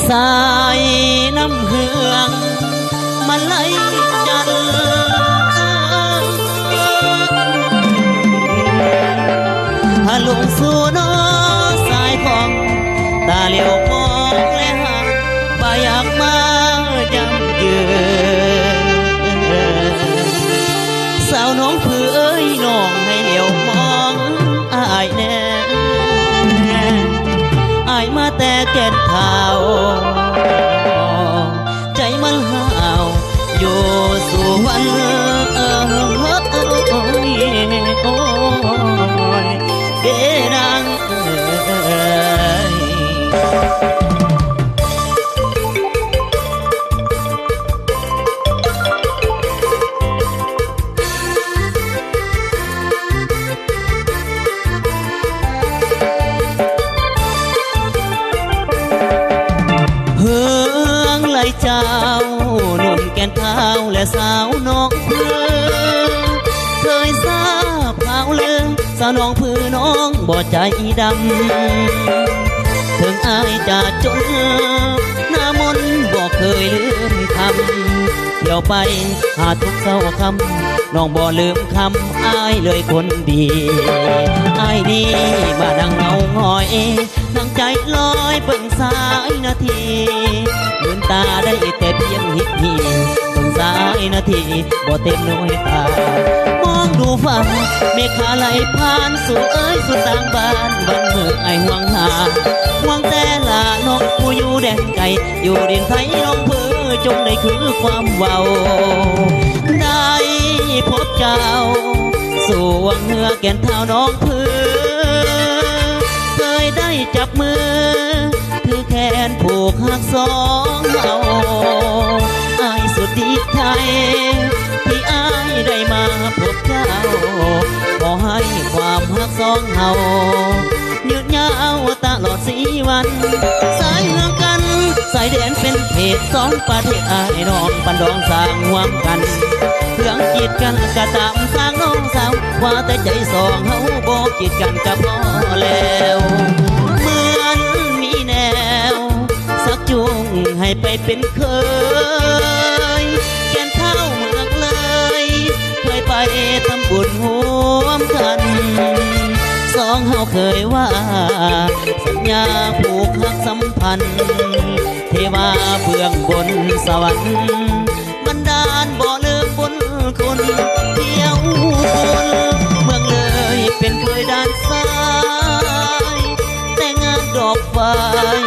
ສາຍນ້ຳເຮືອງມາໄລ່ຈັນ ຫາລົງສູ່ນອສາຍຂອງ ຕາຫຼຽວມອງແລຫາ ບໍ່ຢາກມາຢ້ຳເຍີນ ສາວນ້ອງເພິ່ນເອີຍ ນ້ອງໃຫ້ຫຼຽວມອງອ້າຍແດ່ ອ້າຍມາແຕ່ແກ່ນທ້າວ ໃຈມັນຫ້າວຢູ່ສວນ ໂອ້ຍ ໂອ້ຍ ເດນາງເອີຍ. ເຮືອງໄລ່ເຈົ້າ ໜຸ່ມແກ່ນທ້າວ ແລະ ສາວນ້ອງເພິ່ນ ເຄີຍຊາບຂ່າວລື ສາວນ້ອງເພິ່ນນ້ອງບໍ່ໃຈດຳ ເຖິງອ້າຍຈະຈົນໜ້າມົນ ບໍ່ເຄີຍລືມຄຳ ທ່ຽວໄປຫາທຸກເຊົ້າຄ່ຳ ນ້ອງບໍ່ລືມຄຳອ້າຍເລີຍຄົນດີ ອ້າຍນີ້ມານັ່ງເງົາຫງອຍ ນັ່ງໃຈລອຍເບິ່ງສາຍນາທີ ມືນຕາໄດ້ແຕ່ພຽງຮິບຮີ ເບິ່ງສາຍນາທີບໍ່ເຕັມໜ່ວຍຕາ ມອງດູຟ້າເມຄາໄຫຼຜ່ານ ສູ່ເອີຍ ສູ່ຕ່າງບ້ານ ວັນມື້ອ້າຍຫ່ວງຫາ ຫ່ວງແຕ່ຫຼ້ານ້ອງຜູ້ຢູ່ແດນໄກ ຢູ່ດິນໄທນ້ອງເພີ ຈົ່ງໄດ້ຄືຄວາມເວົ້າ ໄດ້ພົບເຈົ້າ ຊ່ວງເຮືອແກ່ນທ້າວນ້ອງເພີ ເຄີຍໄດ້ຈັບມື ຖືແຂນຜູກຮັກສອງເຮົາ ອ້າຍສຸດດີໃຈ ທີ່ອ້າຍໄດ້ມາພົບເຈົ້າ ຂໍໃຫ້ຄວາມຮັກສອງເຮົາ ຍືດຍາວຕະຫຼອດສີ່ວັນ ສາຍເຮືອງກັນ ສາຍແດນເປັນເຂດ ສອງປະເທດອ້າຍນ້ອງ ປັນດອງສ້າງຮ່ວມກັນ ເລື່ອງກີດກັນກະຕາມສ້າງນ້ອງສາວ ວ່າແຕ່ໃຈສອງເຮົາບໍ່ກີດກັນກະພໍແລ້ວ ເໝືອນມີແນວ ຊັກຈູງໃຫ້ໄປເປັນເຂີຍ ແກ່ນທ້າວເມືອງເລີຍ ເຄີຍໄປທຳບຸນຮ່ວມກັນ ສອງເຮົາເຄີຍວ່າ ສັນຍາຜູກຮັກສຳພັນ ເທວາເບື້ອງບົນສະຫວັນ ບັນດານບໍ່ລືມບຸນຄຸນ ທ່ຽວບຸນເມືອງເລີຍ ເປັນເຂີຍດ້ານຊ້າຍ ແຕ່ງງານດອກຝ້າຍ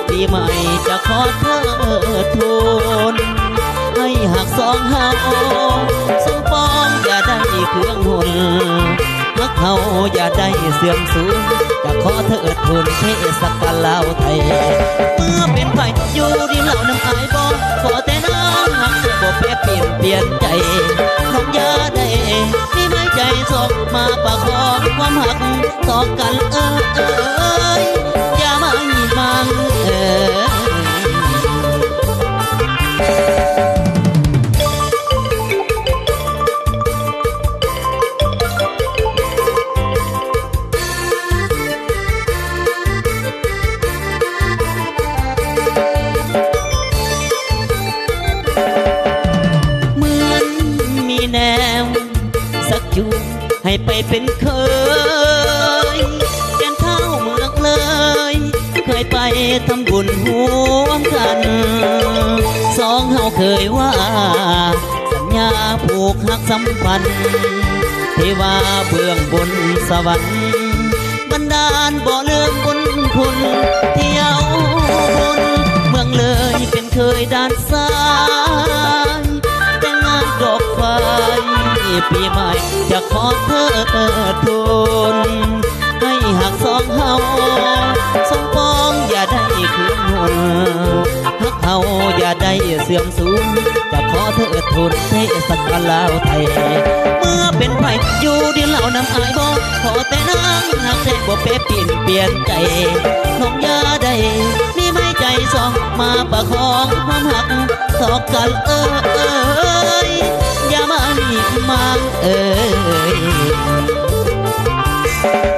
ປີໃໝ່ຈະຂໍເທີດທູນ ໃຫ້ຮັກສອງເຮົາສົມປອງ ຢ່າໄດ້ເຄືອງຮຸນ ຮັກເຮົາຢ່າໄດ້ເສື່ອມສູນ ຈະຂໍເທີດທູນເທສະການລາວໄທ ເມື່ອເປັນໄພຢູ່ດິນລາວນຳອ້າຍບໍ່ ຂໍແຕ່ນາງຮັກແທ້ບໍ່ແປປ່ຽນປ່ຽນໃຈ ນ້ອງຢ່າໄດ້ມີໄມ້ໃຈສອງ ມາປະຄອງຄວາມຮັກ ສອງກັນເອີຍ ຢ່າມາຫຍິບມາງເອີຍ. ເໝືອນມີແນວຊັກຈູງ ໃຫ້ໄປເປັນເຂີຍ ແກ່ນທ້າວເມືອງເລີຍ ເຄີຍໄປທຳບຸນຮ່ວມກັນ ສອງເຮົາເຄີຍວ່າ ສັນຍາຜູກຮັກສຳພັນ ເທວາເບື້ອງບົນສະຫວັນ ບັນດານບໍ່ລືມບຸນຄຸນ ທ່ຽວບຸນເມືອງເລີຍ ເປັນເຂີຍດ້ານຊ້າຍ ແຕ່ງງານດອກຝ້າຍ ປີໃໝ່ຈະຂໍເທີດທູນ ໃຫ້ຮັກສອງເຮົາສົມປອງ ຢ່າໄດ້ຄືນຫົນ ຮັກເຮົາຢ່າໄດ້ເສື່ອມສູນ ຈະຂໍເທີດທູນເທສະການລາວໄທ ເມື່ອເປັນໄພຢູ່ດິນລາວນຳອ້າຍບໍ່ ຂໍແຕ່ນາງຮັກແທ້ບໍ່ແປປ່ຽນປ່ຽນໃຈ ນ້ອງຢ່າໄດ້ມີໄມ້ໃຈສອງ ມາປະຄອງຄວາມຮັກ ສອກກັນເອີຍ ຢ່າມາໜີບມາງເອີຍ.